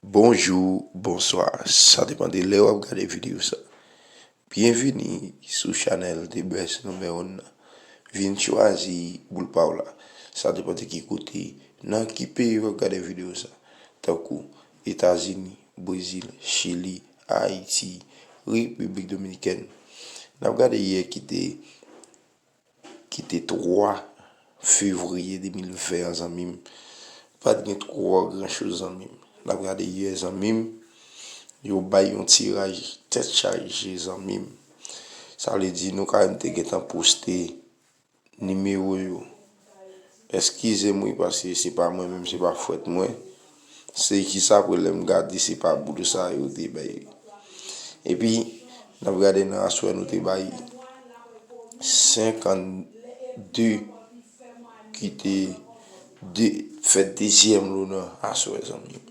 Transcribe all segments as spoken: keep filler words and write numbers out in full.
Bonjou, bonswa, sa depann de lè w ap gade videyo sa. Byenvini sou chanèl The Best Number One nan. Vin chwazi boul pa w la. Sa depann de ki kote, nan ki peyi w ap gade videyo sa. Tankou Etazini, Brezil, Chili, Ayiti, Repiblik Dominikèn. N ap gade yè ki te ki te twa fevriye de mil ven an, zanmi m. Pa t gen twò gran choz, zanmi m. N ap gade yè, zanmi m. Yo bay yon tiraj tèt chaje, zanmi m. Sa vle di nou ka menm te gentan poste nimewo yo. Eskize m wi, paske se pa mwen menm, se pa fwèt mwen. Se jis apre lè m gade se pa boul sa yo te bay. Epi, n ap gade nan aswè nou te bay senkannde ki te de, fè dezyèm lo nan aswè, zanmi m.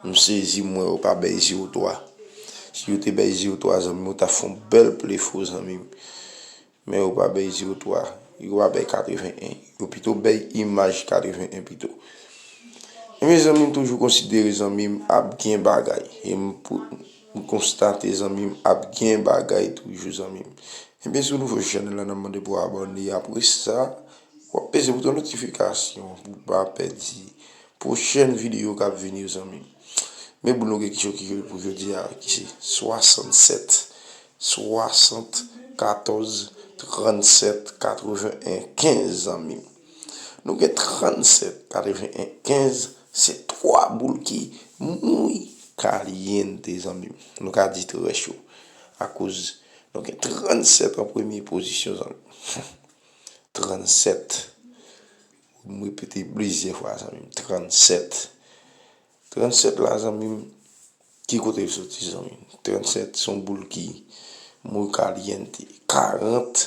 M sezi, m wè yo pa bay zewo twa. Si yo te bay zewo twa, zanmi m, yo t ap fè yon bèl plefo, zanmi m. Men yo pa bay zewo twa, yo pa bay katreven en. Yo pito bay imaj katreven en pito. Ebyen, zanmi m, toujou konsidere zanmi m ap gen bagay. E m pou, m konstate zanmi m ap gen bagay toujou, zanmi m. Ebyen, si w nouvo sou chanèl la, n ap mande pou w abòne. Apre sa, w ap peze bouton notifikasyon pou w pa pèdi pwochèn videyo k ap vini yo, zanmi m. Men boul nou gen ki cho ki cho pou jodi a, ki se swasannsèt, swasant, katòz, trannsèt, katreven en, kenz, zanmi m. Nou gen trannsèt, katreven en, kenz, se twa boul ki muy caliente, zanmi m. Nou ka di trè cho. Akoz nou gen trannsèt an premye pozisyon, zanmi m. Trannsèt. M repete plizyè fwa, zanmi m. Trannsèt. Trannsèt la, zanmi m, ki kote l soti, zanmi m? Trannsèt se yon boul ki muy caliente. Karant,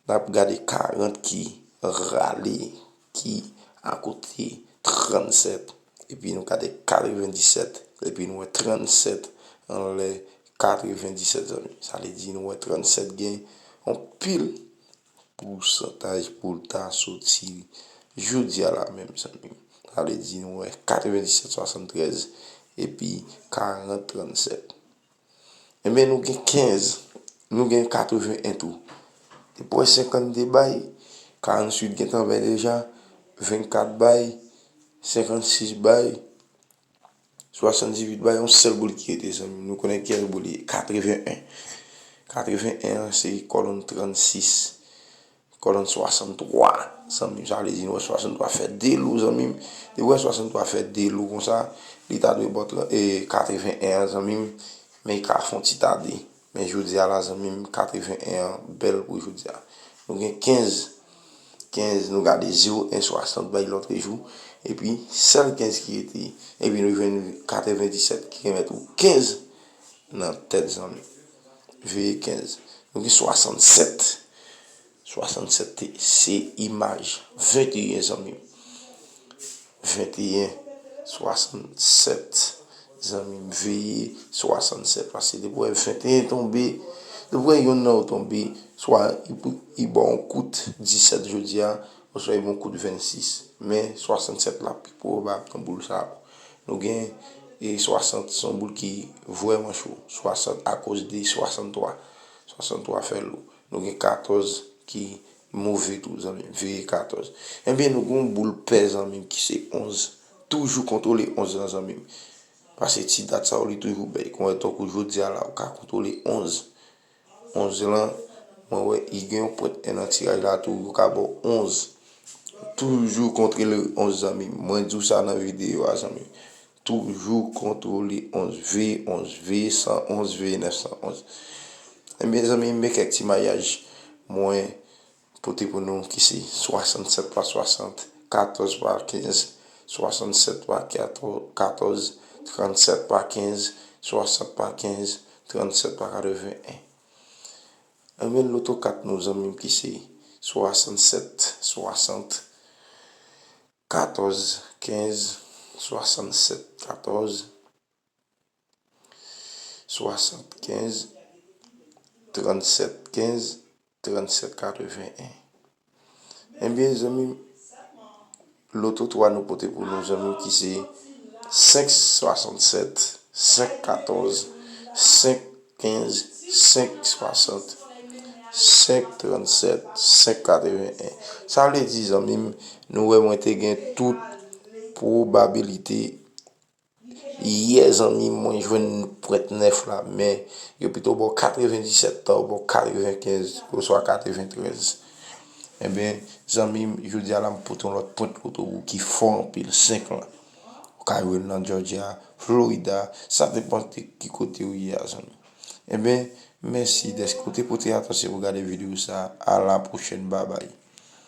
n ap gade karant ki rale, ki akote trannsèt. Epi nou gade katrevendisèt, epi nou wè trannsèt anlè katrevendisèt, zanmi. Sa vle di nou wè trannsèt gen yon pil pousantaj pou l ta soti jodi a la menm, zanmi. Sa vle di nou wè katrevendisèt swasanntrèz epi karant trannsèt. Ebyen, nou gen kenz, nou gen katreven en tou. Depi w wè senkannde bay, karantuit gentan bay deja, vennkat bay, senkannsis bay, swasanndizuit bay, yon sèl boul ki rete, zanmi. Nou konnen kiyès boul li ye, katreven en. Katreven en an, se kòlonn trannsis, kòlonn swasanntwa, zanmi. Sa vle di nou wè swasanntwa fè de lo, zanmi. Depi w wè swasanntwa fè de lo konsa, li ta dwe ba w tran-, e, katreven en an, zanmi. Men li ka fè yon ti tade. Men jodi a la, zanmi m, katreven en an bèl pou jodi a. Nou gen kenz. Kenz, nou gade zewo en swasant bay lòt jou. Epi, sèl kenz ki rete. Epi, nou jwenn katrevendisèt ki remèt ou kenz nan tèt, zanmi. Veye kenz. Nou gen swasannsèt. Swasannsèt te, se imaj venteyen, zanmi m. Venteyen, swasannsèt, zanmi m, veye swasannsèt. Paske depi w wè venteyen tonbe, depi w wè yonn nan yo tonbe, swa li pou, li ba w yon kout disèt jodi a, oswa li ba w yon kout vennsis. Men swasannsèt la pi pwobab nan boul sa yo. Nou gen, e, swasant, se yon boul ki vrèman cho. Swasant akoz de swasanntwa. Swasanntwa fè lo. Nou gen katòz ki move tou, zanmi m. Veye katòz. Ebyen, nou gen yon boul pè, zanmi m, ki se onz. Toujou kontwole onz lan, zanmi m. Paske ti dat sa yo, li toujou bèl. Kon wè, tankou jodi a la, ou ka kontwole onz. Onz lan, mwen wè, li gen yon pwent en nan tiraj la tou, yo ka ba w onz. Toujou kontwole onz, zanmi m. Mwen di w sa nan videyo a, zanmi m. Toujou kontwole onz, veye onz, veye san onz, veye nèf san onz. Ebyen, zanmi m, men kèk ti mayaj mwen pote pou nou ki se swasannsèt pa swasant, katòz pa kenz, swasannsèt pa katòz, trannsèt pa kenz, swasant pa kenz, trannsèt pa katreven en. Ebyen, loto kat nou, zanmi m, ki se swasannsèt swasant, katòz kenz, swasannsèt katòz, swasant kenz, trannsèt kenz, trannsèt katreven en. Ebyen, zanmi m, loto twa nou pote pou nou, zanmi m, ki se senk swasannsèt, senk katòz, senk kenz, senk swasant, senk trannsèt, senk katrevenn. Sa vle di, zanmi m, nou wè mwen te gen tout pwobabilite. Yè, zanmi m, mwen jwenn pwent nèf la, men yo pito ba w katrevenndisèt tan, yo ba w katrevenkenz oswa katreventrèz. Ebyen, zanmi m, jodi a la, m pote yon lòt pwent kote w ki fò anpil, senk lan. Ou ka jwenn nan Georgia, Florida, sa depann de ki kote w ye a, zanmi. Ebyen, mèsi dèske w te pote atansyon pou gade videyo sa a. A la pwochèn, babay.